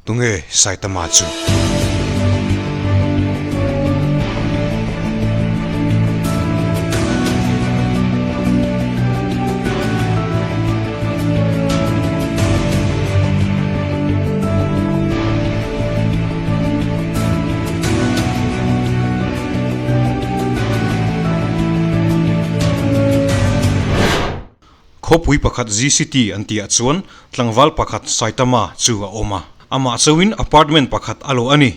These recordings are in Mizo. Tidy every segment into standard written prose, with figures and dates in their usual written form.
Tunge Saitama chu? Khawpui pakhat GCT an tihah chuan tlangval pakhat Saitama chu a awm a, amah chauhin apartment pakhat a luah a ni.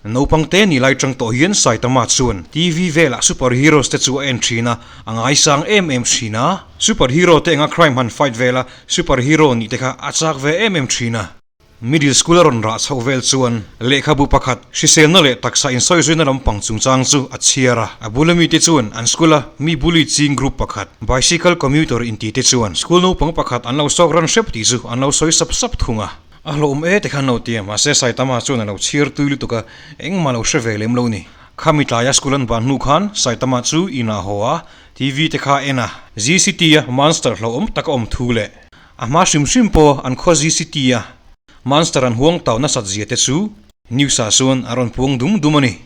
Naupang te ni lai tang tawh hian Saitama chuan TV velah super heroes te chu a en thin a, a ngaisang em em thin a. Super hero te enga crime han fight vela super hero nih te kha a chak ve em em thin a. Middle school a rawn rah chhoh vel chuan lehkhabu pakhat hriselna leh taksa insawizuina lampang chungchang chu a chhiar a. A bula mite chuan an school a mi bully ching group pakhat, bicycle commuter inti te chuan school naupang pakhat an lo sawk ran hrep tih chu an lo sawi sap sap thung a. A hlawm e tikhan lo ti a, mahse Saitama chuan a lo chhiar tui lutuk a, engmah lo hre ve lem lo ni. Khami tlaia school an ban hnu khan Saitama chu inah haw a, TV te kha a en a, GCT a monster hlauhawm tak a awm thu leh a hma hrim hrim pawh an khaw GCT a monster an huang tau nasat zia te chu news ah chuan a rawn puang dum dum a ni.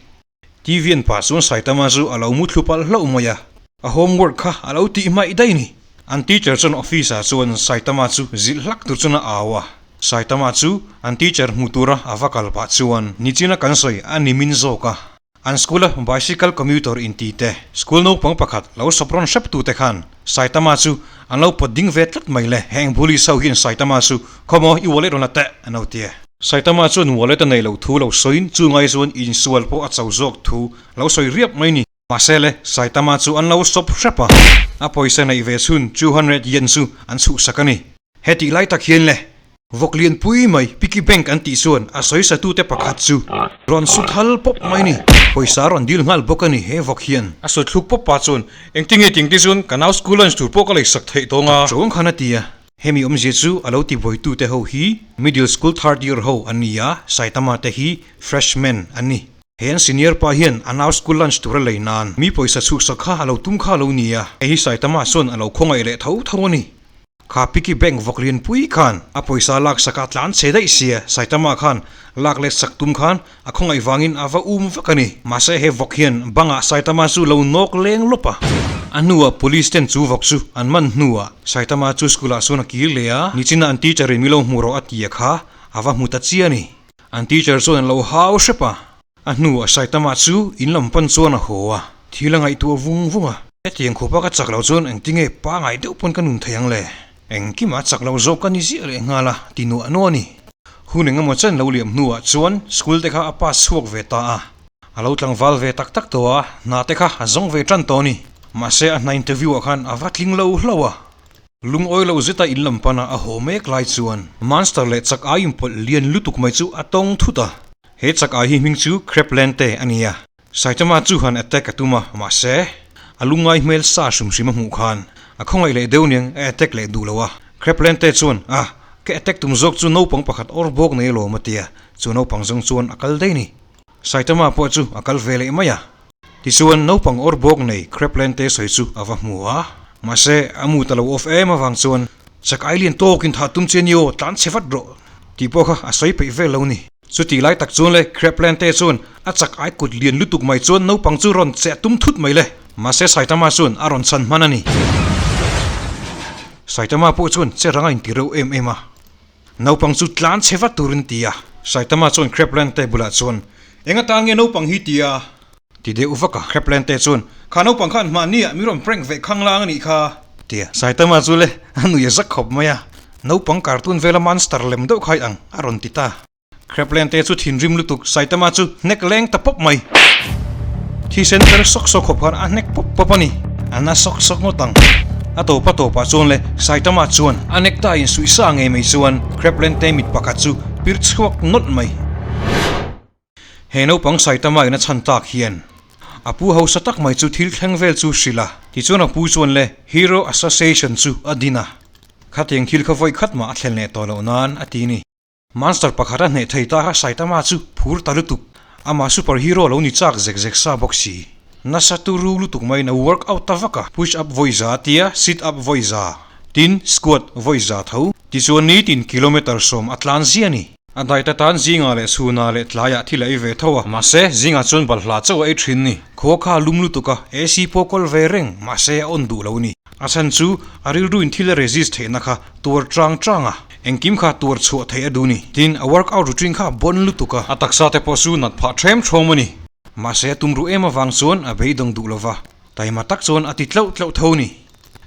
TV an pah chuan Saitama chu a lo mu thlu palh hlauh mai a, a homework kha a lo tih hmaih daih ni. An teacher chuan office ah chuan Saitama chu zilh hlak tur chuan a au a, Saitama chu an teacher hmu tura a va kal pah chuan nichina kan sawi a ni min zawk a. An school a bicycle commuter inti te, school naupang pakhat lo sawp rawn hrep tu te khan Saitama chu an lo pawt ding ve tlat mai le, heng police ho hian Saitama chu khawmaw i wallet rawn la teh an lo ti a. Saitama chuan wallet a nei lo thu lo sawiin chu ngai chuan insual pawh a cho zawk thu lo sawi riap mai ni. Mahse le, Saitama chu an lo sawp hrep a, a pawisa neih ve chhun 200 yen chu an chhuhsak a ni. Hetih lai tak hian le, vawk lianpui mai piggy bank an tih chuan a sawisatute pakhat chu rawn su thal pawp mai ni. Pawisa a rawn dil nghal bawk a ni he vawk hian. A su thluk pawp pa chuan, Engtinge tingte chuan ka nau school lunch tur pawh ka leisak theih tawng a. Chuang khan a ti a. Hemi awmzia chu a lo ti buaitute ho hi middle school third year ho an ni a, Saitama te hi freshman an ni. He an senior pa hian a nau school lunch tur a lei nan mi pawisa chhuksak kha a lo tum kha a lo ni a, hei hi Saitama chuan a lo khawngaih leh tho tho a ni. Kha piggy bank vawk lian pui khan a pawisa lak sak a tlan chhe daih sia, Saitama khan lak let sak tum khan A khawngaih vangin a va um vak a ni. Mahse he vawk hian bangah Saitama chu lo nawk leng lawp a. A hnuah police ten chu vawk chu an man hnuah Saitama chu school ah chuan a kir leh a, nichina an teacher in mi lo hmu rawh a ti a kha a va hmu ta chiah a ni. An teacher chuan an lo hau hrep a. A hnuah Saitama chu in lam pan chuan a haw a, thil a ngaihtuah vung vung a. Hetiang khupa ka chak loh chuan engtinge pangai deuh pawn ka nun thei ang le? Engkimah chak lo zawk ka ni ziah leh nghal a, ti nuah nuah a ni. Hun eng emaw chen lo liam hnuah chuan school te kha a pass chhuak ve ta a. A lo tlangval ve tak tak tawh a, hna te kha a zawng ve tan tawh a ni. Mahse a hna interview ah khan a va tling lo hlauh a. Lungawi lo zeta in lam pana a haw mek lai chuan Monster leh chak ai inpawlh lian lutuk mai chu a tawng thut a. He chak ai hi hming chu Crabland te a ni a. Saitama chu han attack a tum a, mahse, a lungngai hmel sa hrim hrim a hmuh khan a khawngaih leh deuh niang a attack leh duh lo a. Crabland-te chuan, Ah, ka attack tum zawk chu naupang pakhat awr bawk nei alawm a ti a, chu naupang zawng chuan a kal daih ni. Saitama pawh chu a kal ve leh mai a. Tichuan, naupang awr bawk nei Crabland-te sawi chu a va hmu a, mahse, a mut a lo off em avang chuan, Chak ai lian tawkin thah tum che ni aw, tlan chhe vat rawh, tih pawh kha a sawi peih vel lo ni. Chutih lai tak chuan le Crabland te chuan a chak ai kut lian lutuk mai chuan naupang chu rawn cheh tum thut mai le. Mahse Saitama chuan a rawn chhan hman a ni. Saitama pawh chuan che rang a inti reuh em em a. Naupang chu tlan chhe vat turin ti a. Saitama chuan Crabland te bulah chuan, Eng atan nge naupang hi ti a? Ti deuh vak a. Crabland te chuan, Kha naupang khan hmahni ah mi rawn prank ve khang lang a nih kha. Ti a. Saitama chu le a nui a zak khawp mai a. Naupang cartoon vela monster lem deuh khai ang a rawn ti ta. Crabland te chu thinrim lutuk Saitama chu hnek leng ta pawp mai. Thisen per sawk sawk khawp khan a hnek pawp pawp a ni. A na sawk sawk ngawt ang. A tawp a tawpah chuan le Saitama chuan a necktie in suih sa ngei mai chuan Crabland te mit pakhat chu pir chhuak nawlh mai. He naupang Saitama in a chhan tak hian a pu hausa tak mai chu thil thleng vel chu hrilh a, tichuan a pu chuan le Hero Association chu a din a, khatiang thil kha vawi khat mah a thlen leh tawh loh nan a ti ni. Monster pakhat a hneh thei ta kha Saitama chu phur ta lutuk, amah super hero lo ni chak zek zek sa bawk si. Nasa turu lutuk maiin a work out ta vak a, push up vawi za tia sit up vawi za, tin squat vawi za tho, tichuan nitin kilometer sawm a tlan ziah a ni. A diet atan zingah leh chhunah leh tlaiah thil a ei ve tho a, mahse zingah chuan balhla chauh a ei thin ni. Khua kha a lum lutuk a, AC pawh kawl ve reng, mahse a on duh lo ni. A chhan chu a rilruin thil a resist theihna kha tuar chang chang a, engkim kha tuar chhuah theih a duh ni. Tin, a workout routine kha a bon lutuk a, a taksa te pawh chu nat phah ṭhem ṭhawm a ni. Mahse a tumruh em avang chuan a beidawng duh lova, taima tak chuan a ti tlauh tlauh tho ni.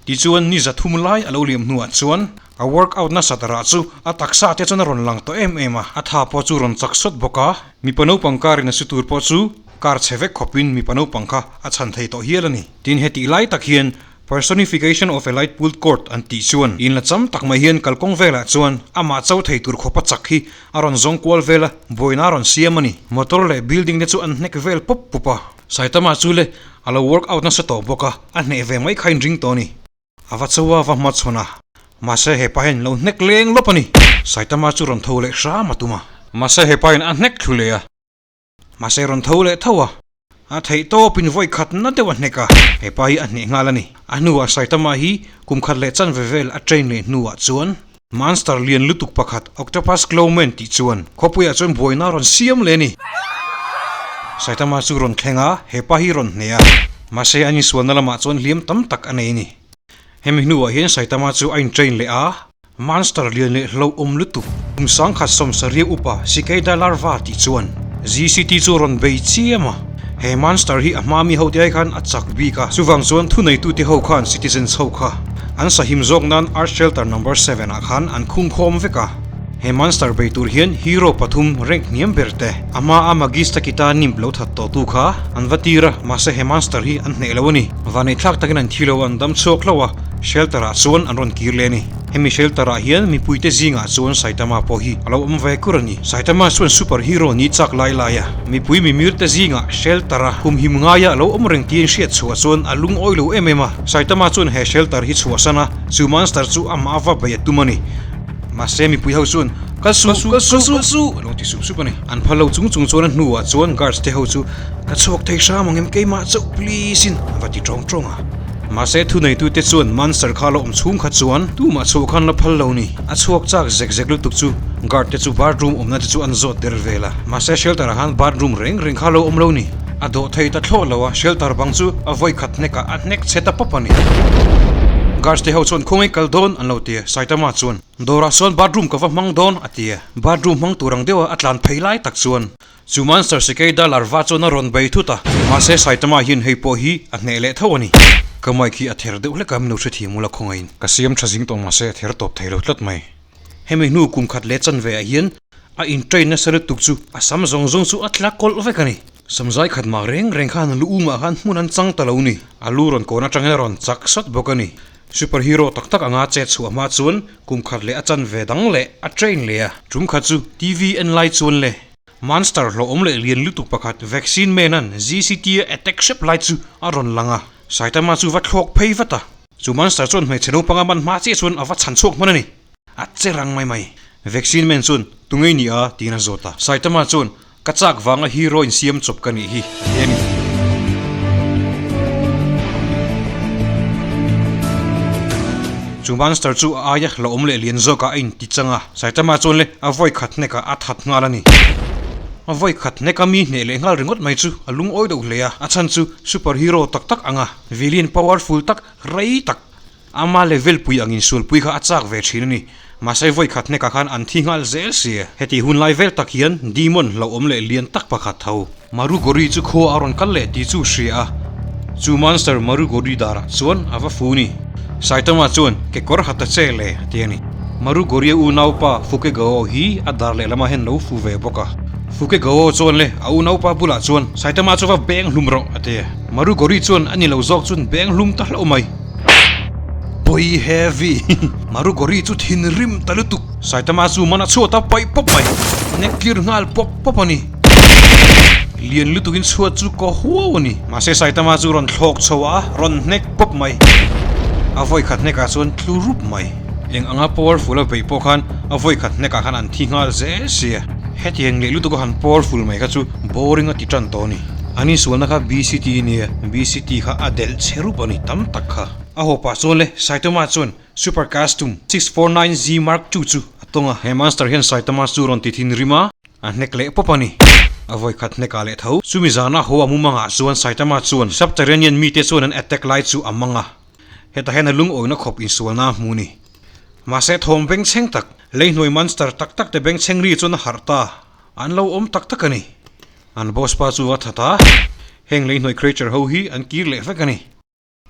Tichuan ni 300 lai a lo liam hnuah chuan a workout nasat rah chu a taksa te chuan a rawn lang tawh em em a, a tha pawh chu rawn chak sawt bawk a, mipa naupang car in a su tur pawh chu car chhe vek khawpin mipa naupang kha a chhan thei tawh hial a ni. Tin hetih lai tak hian Personification of a light pulled cord an tih chuan in la cham tak mai hian kalkawng velah chuan amah cho thei tur khawpa chak hi a rawn zawng kual vel a, buaina a rawn siam a ni. Motor leh building te chu an hnek vel pawp pawp a. Saitama chu le a lo work out nasa tawh bawk a, a hneh ve mai kha inring tawh a ni. A va cho a, va hmachhawn a. Mahse hepa hian lo hnek leng lawp a ni. Saitama chu rawn tho leh hram a tum a. Mahse hepa hian a hnek thlu leh a. Mahse rawn tho leh tho a. A theih tawpin vawi khat na deuh a hnek a. Hepa hi a hneh nghal a ni. A hnuah Saitama hi kum khat leh chanve vel a train leh hnuah chuan Monster lian lutuk pakhat Octopus Clawman tih chuan khawpuiah chuan buaina a rawn siam leh a ni. Saitama chu rawn thleng a, hepa hi rawn hneh a. Mahse an insualna lamah chuan hliam tam tak a nei a ni. Hemi hnuah hian Saitama chu a intrain leh a. Monster lian leh hlauhawm lutuk kum 1070 upa Cicada larva tih chuan GCT chu rawn bei chiam a. He monster hi a hma mi ho te ai khan a chak bik a, chuvang chuan thuneitute ho khan citizens ho kha an sahim zawk nan Earth Shelter Number 7 ah khan an khung khawm vek a. He monster bei tur hian hero pathum rank hniam ber te a hma a Magista Kita Nimp lo that tawh tu kha an va tir a, mahse he monster hi an hneh lo a ni. Vaneihthlak takin an thi lo a, an dam chhuak hlauh a, shelter ah chuan an rawn kir leh a ni. Hemi shelter ah hian mipuite zingah chuan Saitama pawh hi a lo awm ve kur a ni. Saitama chuan super hero ni chak lai lai a, mipui mimir te zingah shelter a humhim ngaia a lo awm reng tih a inhriat chhuah chuan a lungawi lo em em a. Saitama chuan he shelter hi chhuahsan a, chu monster chu amah va bei a tum a ni. Mahse mipui ho chuan, Kal suh, kal suh, kal suh! a lo ti sup sup a ni. An phal lo chung chung chuan a hnuah chuan guards te ho chu, Ka chhuak thei hram ang em keimah chauh please in a va ti tawng tawng a. Mahse thuneitute chuan monster kha la awm chhung kha chuan tumah chhuah khan la phal lo ni. A chhuak chak zek zek lutuk chu guard te chu bathroom awmna te chu an zawt der vel a. Mahse shelter ah khan bathroom reng reng kha lo awm lo ni. A dawh thei ta thlawh lo a, shelter bang chu a vawi khat hnek ah a hnek chhe ta pawp a ni. Guards te ho chuan khawngaih kal dawn an lo ti a, Saitama chuan dawrah sawn bathroom ka va hmang dawn a ti a. Bathroom hmang tur ang deuha a tlan phei lai tak chuan Chu monster Cicada larva chuan a rawn bei thut a, mahse Saitama hian hei pawh hi a hneh leh tho a ni. Ka mic hi a ther deuh hlek a, min lo hrethiam ula khawngaihin. Ka siam tha zing tawh mahse a ther tawp thei lo tlat mai. Hemi hnu kum khat leh chanve ah hian a in train nasa lutuk chu a sam zawng zawng chu a tla kawlh vek a ni. Samzai khat mah reng reng khan a lu umah khan hmun an chang ta lo ni. A lu rawn kawn atangin a rawn chak sawt bawk a ni. Super hero tak tak anga chet chhuah hma chuan kum khat leh a chanve dang leh a train leh a. Tum khat chu TV en lai chuan le Monster hlawhawm leh lian lutuk pakhat Vaccine Man-a'n GCT-a attack hrep lai chu a rawn lang a, Saitama chu va thlawk phei vat a. Chu Monster chuan hmeichhe naupanga man hma chiah chuan a va chhan chhuak hman a ni. A che rang mai mai. Vaccine Man chuan, Tungei ni a? tiin a zawt a. Saitama chuan, Ka chak vanga hero insiam chawp ka nih hi, a ti a ni. Chu monster chu a aia hlauhawm leh lian zawkah a inti chang a, Saitama chuan le a vawi khat hnekah a that nghal a ni. A vawi khat hneka mi hneh leh nghal ringawt mai chu a lungawi deuh hle a, a chhan chu super hero tak tak anga villain powerful tak rei tak Ama level pui angin sualpui kha a chak ve thin a ni. Mahse vawi khat hnekah khan an thi nghal zel si. Heti hun lai vel tak hian demon hlauhawm leh lian tak pakhat tho. Marugori chu khua a rawn kal leh tih chu hria a, chu monster Marugori darah chuan a va fu ni. Saitama chuan kekawr ha ta che le a ti a ni. Marugori-a unaupa Fukegao hi a dar lehlamah hian lo fu ve bawk a. Fukegao chuan le a unaupa bulah chuan Saitama chu va beng hlum rawh a ti a. Marugori chuan a ni lo zawk chuan beng hlum ta hlauh mai. Pawi heavy. Marugori chu thinrim ta lutuk. Saitama chu man a chhuat a paih pawp mai. Nek clear nghal pawp pawp a ni. Lian lutukin chhuat chu kaw huau a ni. Mahse Saitama chu rawn thlawk chho a, rawn hnek pawp mai. A vawi khat hnekah chuan tlu rup mai. Eng anga powerful a beih pawh khan a vawi khat hnekah khan an thi nghal zel sia. Hetiang leh lutuk a han powerful mai kha chu boring a ti tan tawh a ni. An insualna kha BCT a nia, BCT kha a delh chhe rup a ni tam tak kha. A haw pah chuan le Saitama chuan Super Custom 649Z Mark II chu a. tawng a. He monster hian Saitama chu rawn ti thinrim a, a hnek leh pawp a ni. A vawi khat hnek ah leh tho. Chumi zana haw a mumangah chuan Saitama chuan subterranean mite chuan an attack lai chu a mang a. Hetah hian a lungawina khawp insualna a hmu ni. Mahse thawm bengchheng tak, leihnuai monster tak tak te bengchheng ri chuan a harh ta. An lo awm tak tak a ni. An boss pa chu a that a, heng leihnuai creature ho hi an kir leh vek a ni.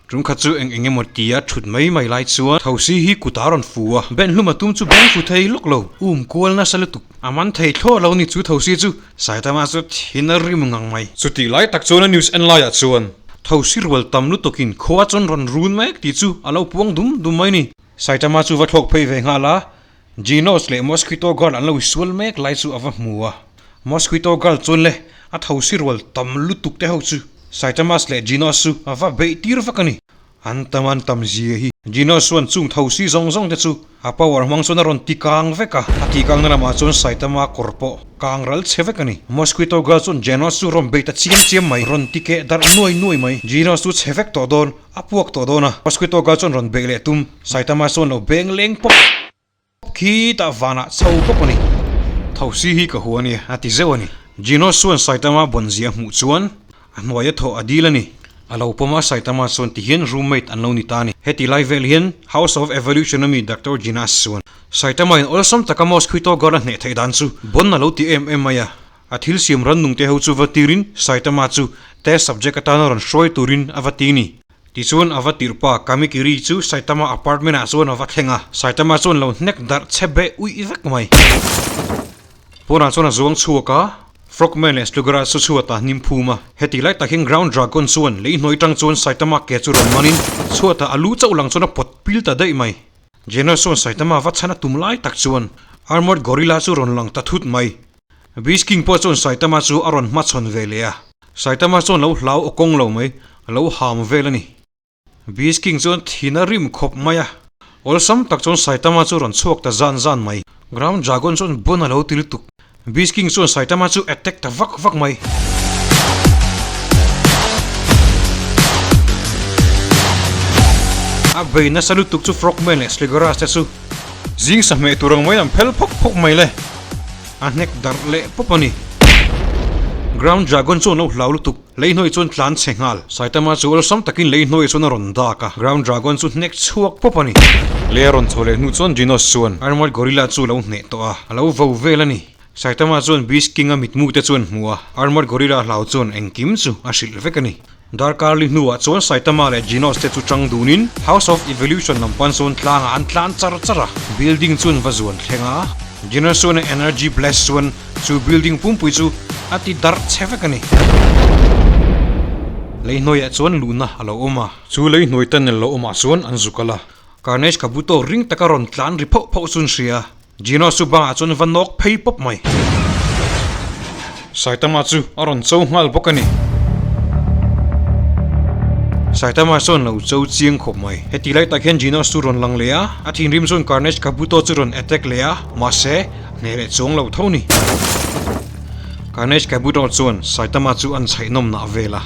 Tum khat chu eng eng emaw tia thut mai mai lai chuan thosi hi kut a rawn fu a, ben hlum a tum chu beng fu thei lawk lo, um kual nasa lutuk. A man thei thlawh lo ni chu thosi chu Saitama chu thin a rim ngang mai. Chutih lai tak chuan a news en laiah chuan thosi rual tam lutukin khua chuan rawn run mek tih chu a lo puang dum dum mai ni. Saitama chu va thlawk phei ve nghal a, Genos leh Mosquito Girl an lo isual mek lai chu a va hmu a. Mosquito Girl chuan le a thosi rual tam lutuk te ho chu Saitamas leh Genos chu a va beih tir vak a ni. An tam an tam zia hi. Genos chuan chung thosi zawng zawng te chu a power hmang chuan a rawn ti kang vek a. A tih kangna lamah chuan Saitama kawr pawh kang ral chhe vek a ni. Mosquito Girl chuan Genos chu rawn beih ta chiam chiam mai. Rawn ti keh darh nuai nuai mai. Genos chu chhe vek tawh dawn. A puak tawh dawn a, Mosquito girl chuan rawn beih leh tum, Saitama chuan lo beng leng pawp khi tah vanah chho pawp a ni. Thosi hi ka hua a nia, a ti zeuh a ni. Genos chuan Saitama bawn zia hmuh chuan a hnuaia thawh a dil a ni. A lo pawm a, Saitama chuan ti hian roommate an lo ni ta a ni. Heti lai vel hian House of Evolution ami Doctor Genas chuan Saitama in awlsam taka Mosquito girl a hneh theih dan chu bawn a lo ti em em mai a. A thil siam rannung te ho chu va tirin Saitama chu test subject atana rawn hruai turin a va ti ni. Tichuan a va tirh pa Kamikiri chu Saitama apartment ah chuan a va thleng a, Saitama chuan lo hnek darh chhe beh uih vek mai. Pawnah chuan a zuang chhuak a, Frogman leh Slugera chu chhuat ah hnim phum a. Heti lai tak hian Ground Dragon chuan lei hnuai tang chuan Saitama ke chu rawn manin chhuatah a lu chauh lang chuan a pawt pil ta daih mai. Genos chuan Saitama va chhan a tum lai tak chuan Armored Gorilla chu rawn lang ta thut mai. Beast King pawh chuan Saitama chu a rawn hmachhawn ve leh a. Saitama chuan lo hlau aw kawng lo mai, a lo ham vel a ni. Beast King chuan thin a rim khawp mai a. Awlsam tak chuan Saitama chu rawn chhuak ta zan zan mai. Ground Dragon chuan bun a lo ti lutuk. Beast King chuan Saitama chu attack ta vak vak mai. A bei nasa lutuk chu Frogman leh Sligoras te chu zing sahmeh tur ang mai an phel phawk phawk mai le. A hnek darh leh pawp a ni. Ground Dragon chuan lo hlau lutuk, lei hnuai chuan tlan chhe nghal. Saitama chu awlsam takin lei hnuai chuan a rawn dak a, Ground Dragon chu hnek chhuak pawp a ni. Lei a rawn chho leh hnu chuan Genos chuan Armored Gorilla chu lo hneh tawh a, a lo vo vel a ni. Saitama chuan Beast King-a mitmu te chuan hmu a, Armored Gorilla hlau chuan engkim chu a hrilh vek a ni. Darkar li hnuah chuan Saitama leh Genos te chu chang dunin House of Evolution lam pan sawn tlangah an tlan char char a, building chuan va zuan thleng a. Genos chuan a energy blast chuan chu building pumpui chu a ti darh chhe vek a ni. Lei hnuaiah chuan luhna a lo awm a. Chu lei hnuai tunnel lo awmah chuan an zuk al a. Carnage Kabuto ring taka rawn tlan ri phauh phauh chu an hria. Gino chu bangah chuan va nawk phei pawp mai. Saitama chu a rawn cho nghal bawk a ni. Saitama chuan lo cho chiang khawp mai. Heti lai tak hian Gino chu rawn lang leh a, a thinrim chuan Carnage Kabuto chu rawn attack leh a, mahse hneh leh chuang lo tho ni. Carnage Kabuto chuan Saitama chu an chhaih nawm nah vel a.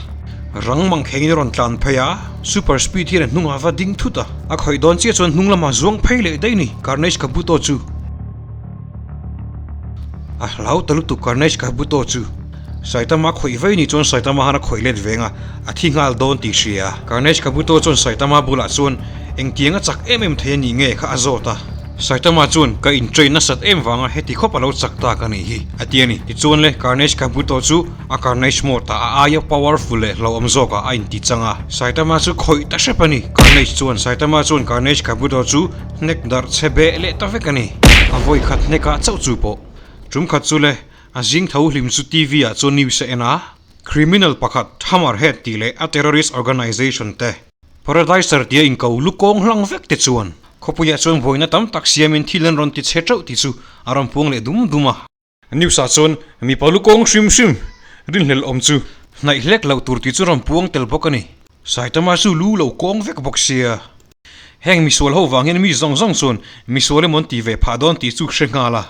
Rang mang khengin a rawn tlan phei a, super speed hian a hnungah va ding thut a. A khawih dawn chiah chuan hnung lamah zuang phei leh daih ni, Carnage Kabuto chu. A hlau ta lutuk Carnage Kabuto chu. Saitama khawih vei ni chuan Saitama han a khawih let veng a, a thi nghal dawn tih hria. Carnage Kabuto chuan Saitama bulah chuan engtiang a chak em em thei a nih nge kha a zawt a. Saitama chuan ka in train nasat em vanga heti khawp a lo chak tak a nih hi, a ti a ni. Tichuan le Carnage Kabuto chu A Carnage mode ah a aia powerful leh hlauhawm zawk ah a inti chang a. Saitama chu khawih ta hrep a ni. Carnage chuan Saitama chuan Carnage Kabuto chu hnek darh chhe beh leh ta vek a ni. A vawi khat hnek ah chauh chu pawh. Tum khat chu le, a zing tho hlim chu TV ah chuan news a en a. Criminal pakhat Hammerhead tih leh a terrorist organization te. Paradiser tia inko lu kawng hlang vek te chuan khawpuiah chuan buaina tam tak siamin thil an rawn ti chhe teuh tih chu a rawn puang leh dum dum a. News ah chuan mipa lu kawng hrim hrim rinhlelh awm chu hnaih hlek loh tur tih chu rawn puang tel bawk a ni. Saitama chu lu lo kawng vek bawk sia. Heng misual ho vang hian mi zawng zawng chuan misual emaw an ti ve phah dawn tih chu hre nghal a.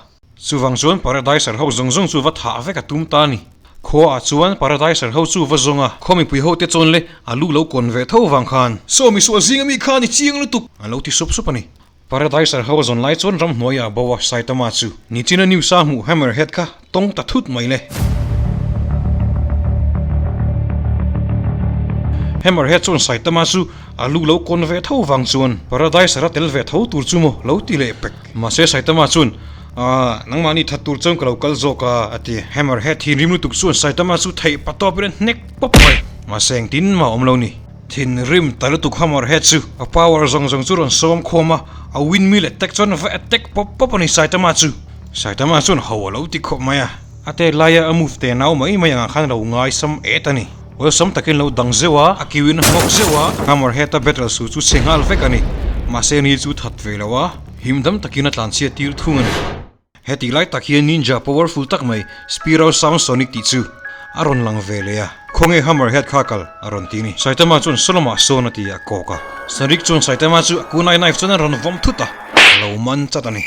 Chuvang chuan Paradiser ho zawng zawng chu va thah vek a tum ta a ni. Khua ah chuan Paradiser ho chu va zawng a, khaw mipui ho te chuan le a lu lo kawn ve tho vang khan. Saw misual zing ami kha a ni chiang lutuk! An lo ti sup sup a ni. Paradiser ho zawn lai chuan ramhnuaiah a bo a, Saitama chu. Nichina news a hmuh Hammerhead kha tawng ta thut mai le. Hammerhead chuan Saitama chu a lu lo kawn ve tho vang chuan Paradiser a tel ve tho tur chu maw lo ti leh pek. Mahse Saitama chuan, Aaa, nangmahni that tur chuan ka lo kal zawk a, a ti. Hammerhead thinrim lutuk chuan Saitama chu theih pa tawpin a hnek pawp mai. Mahse engtin mah a awm lo ni. Thinrim ta lutuk Hammerhead chu a power zawng zawng chu rawn sawm khawm a, a windmill attack chuan va attack pawp pawp a ni Saitama chu. Saitama chuan ho a lo ti khawp mai a, a tet laia a move te nau mai mai angah khan a lo ngaisam et a ni. Awlsam takin lo dang zeuh a, a kiuin a nghawk zeuh a, Hammerhead a battle su chu chhe nghal vek a ni. Mahse ni chu that ve lo a, him dam takin a tlanchhiat tir thung a ni. Hetih lai tak hian ninja powerful tak mai Spiral Sound Sonic tih chu a rawn lang ve leh a, Khawnge Hammerhead kha kal? a rawn ti ni. Saitama chuan Solomah sawn a ti a kawk a. Sonic chuan Saitama chu a kunai knife chuan a rawn vawm thut a, a lo man chat a ni.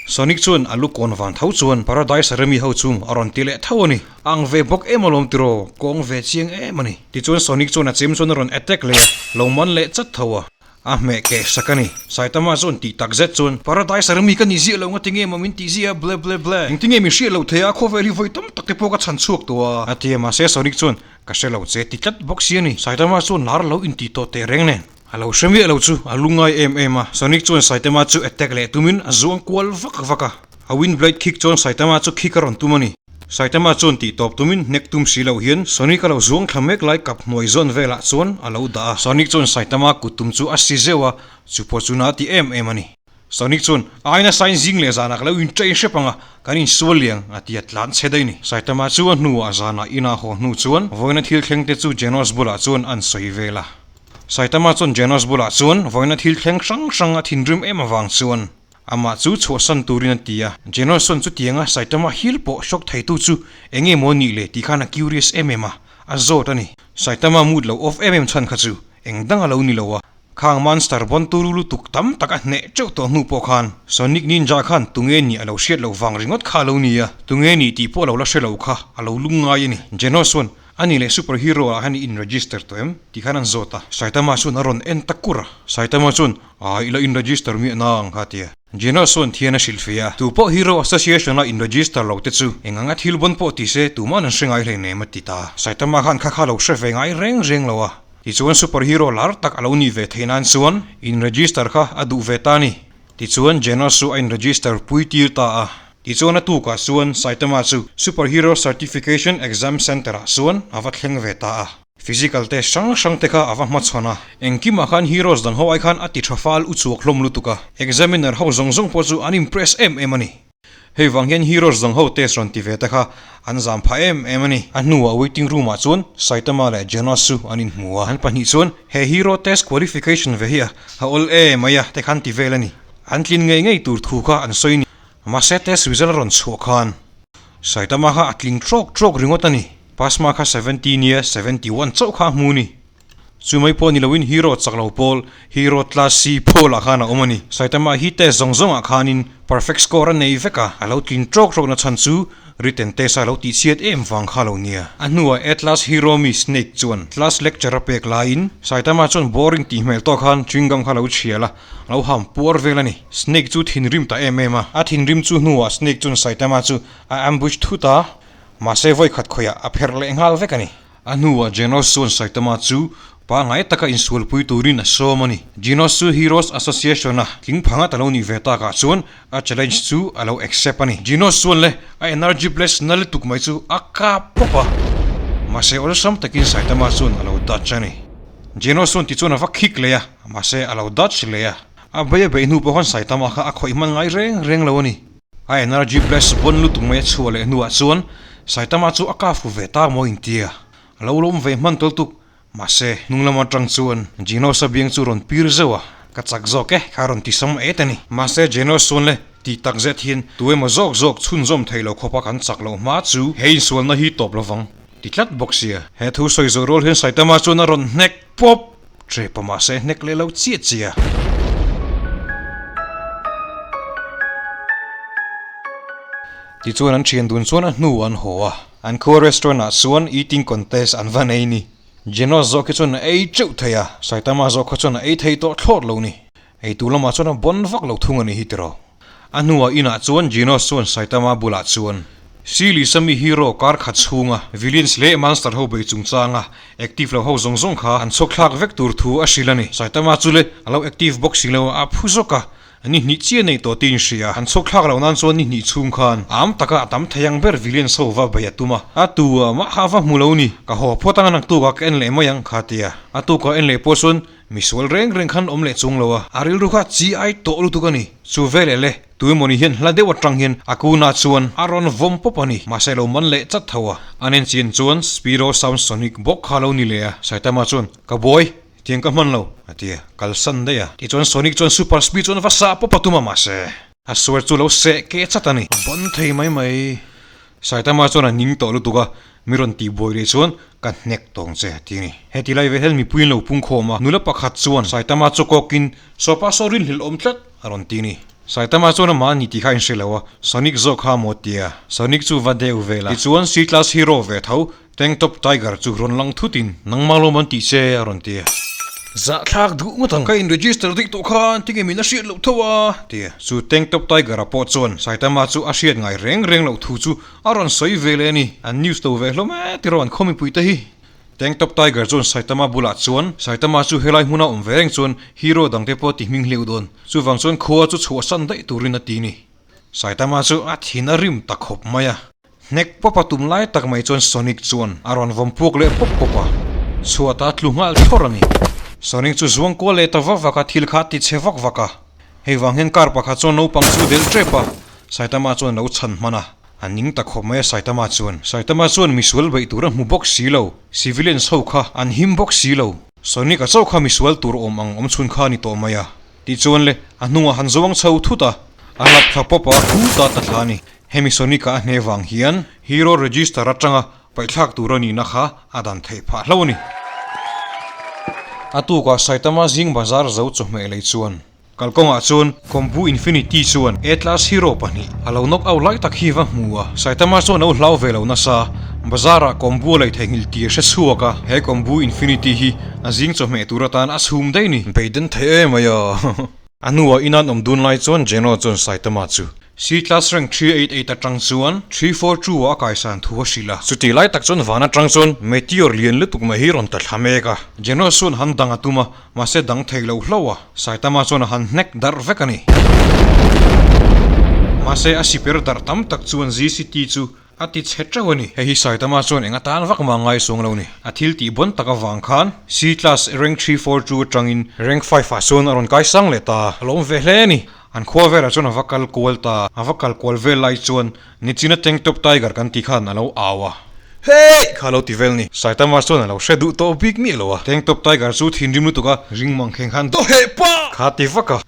Sonic chuan a lu kawn van tho chuan Paradise Remi ho chung a rawn ti leh tho a ni. A ang ve bawk em alawm tiraw, kawng ve chiang em a ni. Tichuan Sonic chuan a chem chuan a rawn attack leh a, lo man leh chat tho a. A hmeh keh sak a ni. Saitama chuan tih tak zet chuan, Paradise Remi ka ni ziah lo nga tinge maw min tih ziah a, ble ble ble. Engtinge min hriat lo thei a, khawvel hi vawi tam tak te pawh ka chhan chhuak tawh a. A ti a, mahse Sonic chuan, Ka hre lo che ti tlat bawk si a ni. Saitama chuan lar lo intih tawh teh reng nen. A lo hre miah lo chu a lungngai em em a, Sonic chuan Saitama chu attack leh tumin a zuang kual vak vak a. A wind blade kick chuan Saitama chu kick a rawn tum a ni. Saitama chuan tih tawp tumin hnek tum si lo hian Sonic a lo zuang thla mek lai kap hnuai zawn velah chuan a lo dah a. Sonic chuan Saitama kut tum chu a si zeuh a, chu pawh chu na ti em em a ni. Sonic chuan, Aina sain zing leh zanah ka lo inṭain hrep ang a, kan insual liang, a ti a tlan chhe daih ni. Saitama chu a hnuah zanah inah haw hnu chuan vawiina thil thleng te chu Genos bulah chuan an sawi vel a. Saitama chuan Genos bulah chuan vawiina thil thleng hrang hrang a thinrim em avang chuan amah chu chhuahsan turin a ti a. Genos chuan chutianga Saitama hil pawh shock theitu chu eng nge maw nih le tih khan a curious em em a, a zawt a ni. Saitama mood lo off em em chhan kha chu eng dang a lo ni lo a. Khang monster bawn turu lutuk tam tak a hneh teuh tawh hnu pawh khan Sonic Ninja khan tunge nih a lo hriat loh vang ringawt kha a lo ni a, tunge nih tih pawh a lo la hre lo kha a lo lung ngai a ni. Genos chuan, A nih leh super hero ah hian i in register tawh em? tih khan an zawt a. Saitama chuan a rawn en ta kur a. Saitama chuan, Aa i la in register miah na ang kha a ti a. Genos chuan thian a hrilh fei a, Tu pawh hero association a in register lo te chu eng anga thil bawn pawh ti se tuman an hre ngai hleinem a ti ta. Saitama khan kha kha lo hre ve ngai reng reng lo a. Tichuan super hero lar tak a lo nih ve theih nan chuan in register kha a duh ve ta a ni. Tichuan Genos chu a in register pui tir ta a. Tichuan a tukah chuan Saitama chu Super Hero Certification Exam Center ah chuan a va thleng ve ta a. Physical test hrang hrang te kha a va hmachhawn a. Engkimah khan heroes dang ho ai khan a ti tha fal u chhuak hlawm lutuk a. Examiner ho zawng zawng pawh chu an impress em em a ni. Hei vang hian heroes dang ho test rawn ti ve te kha an zam phah em em a ni. A hnuah waiting room ah chuan Saitama leh Genos chu an inhmu a, an pahnih chuan he hero test qualification ve hi a a awl e mai a te khan ti vel a ni. An tlin ngei ngei tur thu kha an sawi ni. Mahse test result a rawn chhuah khan Saitama kha a tling trawk trawk ringawt a ni. Pasma kha 70 nia 71 chauh kha a hmu ni. Chu mai pawh ni loin hero chak lo pawl, hero class C pawlah khan a awm a ni. Saitama hi test zawng zawngah khanin perfect score a nei vek a, a lo tlin trawk trawk na chhan chu written test a lo tihchhiat em vang kha lo nia. A hnuah Atlas hero mi Snake chuan class lecture a pek laiin Saitama chuan boring tih hmel tawk khan chewing gum kha lo chhial a, a lo ham puar vel a ni. Snake chu thinrim ta em em a, a thinrim chu hnuah Snake chuan Saitama chu a ambush thut a, mahse vawikhat khawiah a pherh leh nghal vek a ni. A hnuah Genos chuan Saitama chu pangngai taka insualpui turin a sawm a ni. Genos chu Heroes Association-a tling phangat a lo nih ve takah chuan a challenge chu a lo accept a ni. Genos chuan le a energy blast na lutuk mai chu a kap pawp a, mahse awlsam takin Saitama chuan a lo dodge a ni. Genos chuan tichuan a va kick leh a, mahse a lo dodge leh a. A bei a beih hnu pawh khan Saitama kha a khawih hman ngai reng reng lo a ni. A energy blast bawn lutuk mai a chhuah leh hnuah chuan Saitama chu a kap fu ve ta maw intia a lo lawm ve hman tawl tuk. Mahse, hnung lam atang chuan Genos-a biang chu rawn pir zeuh a, ka chak zawk e, kha rawn ti sam et a ni. Mahse, Genos chuan le ti tak zet hian tu emaw zawk zawk chhunzawm thei lo khawpa kan chak loh hma chu he insualna hi tawp lovang ti tlat bawk sia. He thu sawi zawh rual hian Saitama chuan a rawn hnek pawp tep a, mahse hnek leh lo chiah chiah. Tichuan an thian dun chuan a hnu an haw a, an khua restaurant ah chuan eating contest an va nei ni. Genos zawk hi chuan a ei teuh thei a, Saitama zawk kha chuan a ei thei tawh thlawt lo ni. Ei tur lamah chuan a bawn vak lo thung a ni hi tiraw. A hnuah inah chuan Genos chuan Saitama bulah chuan Series-a mi hero kar khat chhunga villains leh monster ho bei chungchanga active lo ho zawng zawng kha an chhuak thlak vek tur thu a hrilh a ni. Saitama chu le a lo active bawk si lo a, a phu zawk a, ni hnih chiah nei tawh tiin hria. An chhuak thlak loh nan chuan ni hnih chhung khan a am taka a tam thei ang ber villains ho va bei a tum a, a tu a mah kha a va hmu lo ni. Ka haw phawt anga naktuk a ka en leh mai ang kha tia. A tukah en leh pawh chuan Misual reng reng khan awm leh chung lo a, a rilru kha chi ai tawh lutuk a ni. Chu veleh le, tuemawni hian hla deuh atang hian a kuna chuan a rawn vawm pawp a ni. Mahse lo man leh chat tho a. An en chian chuan Spiro Sound Sonic bawk kha lo ni leh a. Saitama chuan, Ka buai, tiang ka hman lo, a ti a, kalsan daih a. Tichuan Sonic chuan Super Speed chuan va sah pawp a tum a, mahse a sual chu lo seh keh chat a ni. A ban thei mai mai. Saitama chuan a ning tawh lutuk a, mi rawn tih buai leh chuan ka hnek tawng che a ti a ni. Heti lai ve hian mipui an lo pung khawm a, nula pakhat chuan Saitama chu kawkin Sawpa saw rinhlelh awm tlat a rawn ti a ni. Saitama chuan amah a ni tih kha a inhre lo a, Sonic zawk kha a maw tia, Sonic chu va deuh vel a. Tichuan C-Class Hero ve tho Tank Top Tiger chu rawn lang thutin nangmah lawm an tih che a rawn ti a. Zahthlak duh ngawt ang. Ka in register daih tawh khan tinge min a hriat loh tho a ti a. Chu Tank Top Tiger-a pawh chuan Saitama chu a hriat ngai reng reng loh thu chu a rawn sawi ve leh a ni. An news lo ve hlawm e tiraw an khawmipui te hi. Tank Top Tiger chuan Saitama bulah chuan Saitama chu helai hmuna awm ve reng chuan hero dangte pawh ti hming hleuh dawn. Chuvang chuan khua chu chhuahsan daih turin a ti a ni. Saitama chu a thin a rim ta khawp mai a. Hnek pawp a tum lai tak mai chuan Sonic chuan a rawn vawm puak leh pawp pawp a, chhuat a tlu nghal thlawr a ni. Sonic chu zuang kual leh ta vak vak a, thil kha a ti chhe vak vak a. Hei vang hian car pakhat chuan naupang chu delh tep a, Saitama chuan lo chhan hman a. A ning ta khawp mai a Saitama chuan. Saitama chuan misual beih tur a hmu bawk si lo, civilians ho kha an him bawk si lo. Sonic a chauh kha misual tur awm ang awm chhun kha a ni tawh mai a. Tichuan le, a hnungah han zuang chho thut a, a hlap thla pawp a, khuta ta thla a ni. Hemi Sonic-a a hne vang hian Hero Register atanga paihthlak tur a nihna kha a dan theih phah hlo a ni. A tukah Saitama zing bazar zo chawhmeh lei chuan kalkawngah chuan Kombu Infinity chuan A-Class Hero pahnih a lo knock out lai tak hi va hmu a. Saitama chuan lo hlau ve lo nasa, bazarah Kombu a lei theihnghilh tir hre chhuak a, he Kombu Infinity hi a zing chawhmeh tur atan a chhum daih ni. Beiden thei em mai a. A hnuah in an awm dun lai chuan Jeno chuan Saitama chu C-class rank 388 atang chuan 342 ah a kaisan thu a hrilh a. Chutih lai tak chuan van atang chuan meteor lian lutuk mai hi rawn ta thla mek a. Jeno chuan han dang a tum a, mahse dang thei lo hlauh a. Saitama chuan a han hnek darh vek a ni. Mahse a siper darh tam tak chuan ZCT chu A ti chhe teuh a ni. Hei hi Saitama chuan eng atan vak mah ngai suang lo ni. A thil tih bawn tak avang khan C-class rank 342 atangin rank 5 ah chuan a rawn kai sang leh ta. A lawm ve hle a ni. An khua velah chuan a va kal kual ta. A va kal kual vel lai chuan Nichina Tank Top Tiger kan tih khan a lo au a. Hey! Kha lo ti vel ni. Saitama chuan a lo hre duh tawh bik miah lo a. Tank Top Tiger chu thinrim lutuk a ring mang kheng khan Daw heh pa! Kha ti vak a.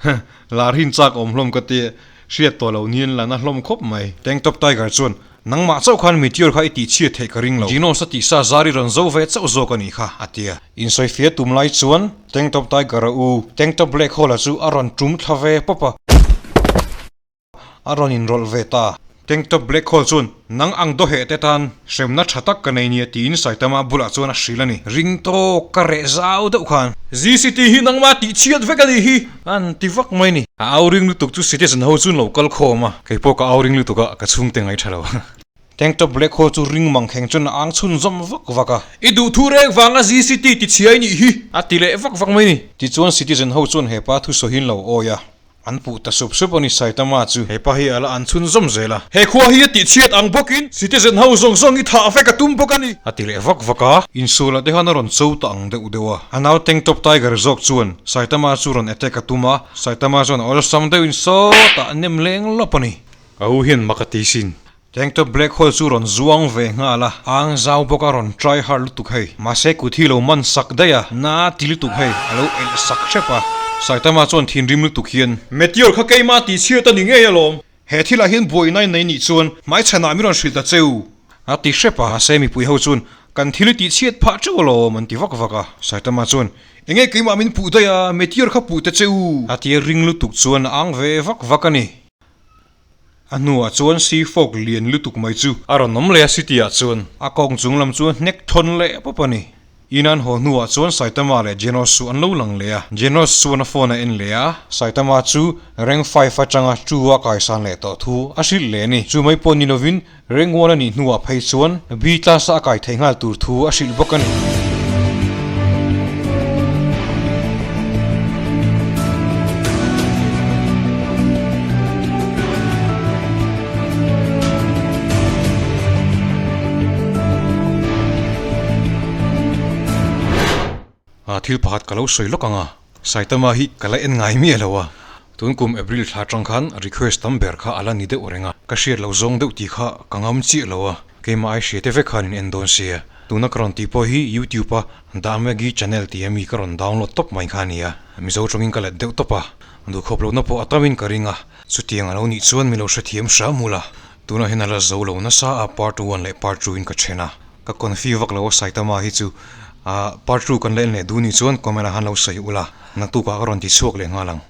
Lar hin chak awm hlawm ka ti. Hriat tawh lo niin la na hlawm khawp mai. Tank Top Tiger chuan, Nangmah chauh khan meteor kha i tih chhiat theih ka ring lo. Genos a tihsa zar i rawn zo ve chauh zawk a nih kha, a ti a. Insawifiah tum lai chuan Tank Top Tiger a u, Tank Top Black Hole-a chu a rawn tum thla ve pawp a. A rawn inrawlh ve ta. Tank Top Black Hole chuan, Nang ang dawheh te tan hremna tha tak ka nei nia tiin Saitama bulah chuan a hrilh a ni. Ring tawk ka reh zau deuh khan. ZCT hi nangmah tih chhiat vek a nih hi! An ti vak mai ni. A au ring lutuk chu citizen ho chu an lo kal khawm a. Kei pawh ka au ring lutuk a, ka chhungte ngai tha lo. Tank Top Black Hole chu ring mang kheng chuan a ang chhun zawm vak vak a. I duhthu reng vanga ZCT ti chhiai nih hi! A ti leh vak vak mai ni. Tichuan citizen ho chuan hepa thusawiin lo awi a. An puh ta sup sup a ni Saitama chu. He pa hi a la an chhun zawm zel a. He khua hi a tih chhiat ang bawkin citizen ho zawng zawng hi thah vek a tum bawk a ni. A ti leh vak vak a. Insualah te khan a rawn cho ta ang deuh deuh a. A nau Tank Top Tiger zawk chuan Saitama chu rawn attack a tum a. Saitama chuan awlsam deuhin sawtah a nem leng lawp a ni. A u hian mak a ti sin. Tank Top Black Hole chu rawn zuang ve nghal a, ang zau bawk a rawn try hard lutuk hei. Mahse kut hi lo man sak daih a, na ti lutuk hei, a lo elh sak hrep a. Saitama chuan thinrim lutuk hian. Meteor kha keimah tih chhiat a ni ngei alawm. He thilah hian buaina in nei nih chuan hmaichhanah min rawn hrilh ta cheu a ti hrep a. Mahse mipui ho chuan kan thil i tih chhiat phah teuh alawm an ti vak vak a. Saitama chuan enge keimah min puh daih a, Meteor kha puh ta cheu a ti a ring lutuk chuan a ang ve vak vak a ni. A hnuah chuan sea fog lian lutuk mai chu a rawn awm leh a city ah chuan a kawng chung lam chu a hnek thawn leh pawp a ni. Inan haw hnuah chuan Saitama leh Jenos chu an lo lang leh a. Jenos chuan a phone a en leh a, Saitama chu rank five atanga two a kaisan leh tawh thu a hrilh leh a ni. Chu mai pawh ni lovin rank one a nih hnuah phei chuan B class a kai theih nghal tur thu a hrilh bawk a ni. Thil pakhat ka lo sawi lawk ang a, Saitama hi ka la en ngai miah lo a, tun kum April thla atang khan request tam ber kha a la ni deuh reng a, ka hriat loh zawng deuh tih kha ka ngam chiah lo a, keimah ai hria te vek khan in en dawn sia, tuna ka rawn tih pawh hi YouTube a Dahmegi channel tih ami ka rawn download tawp mai kha a ni a, Mizo tawngin ka let deuh tawp a, duhkhawp lohna pawh a tamin ka ring a, chutiang a lo nih chuan mi lo hrethiam hram hmul a. Tunah hian a la zo lo nasa a, part one leh part two in ka then a, ka confi vak lo a Saitama hi chu ah part two kan la en leh duh nih chuan comment ah han lo sawi ula, naktukah ka rawn ti chhuak leh nghal ang.